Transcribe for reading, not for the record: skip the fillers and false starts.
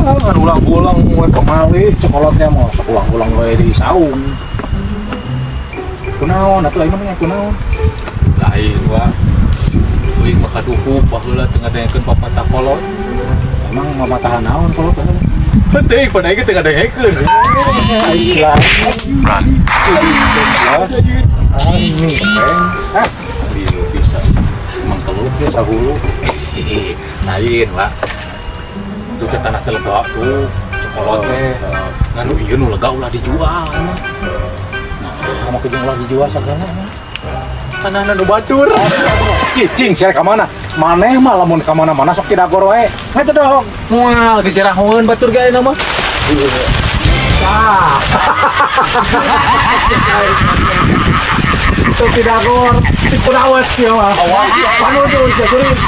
Kan ulang-ulang we kemali cokolotnya mah sok ulang-ulang we di saung. Kunaon atuh aing mah kunaon? Lain, wa. Uing mah kaduhung baheula teu ngadengekeun papatah kolot. Emang mamatahan naon kolot baheula? Henteu, pada aing teu ngadengekeun. Islam. Ah, ini peng. Ah, Iya, bisa. Emang keluh ya sahulu. Lain, wa. Itu teh tanah teh lega tuh, cokolot teh. Ngan nu ieu nu lega ulah dijual emang. Nah, mau kejeng ulah dijual sagala emang. Tanahna nu batur. Cicing sia ka mana? Maneh mah lamun ka mana-mana sok tidak gor wae. Ngecedok. Moal geus sirahoeun batur ge ayeuna mah. Ah. Itu tidak gor. Kunawat sia mah. Panuju sia kuring.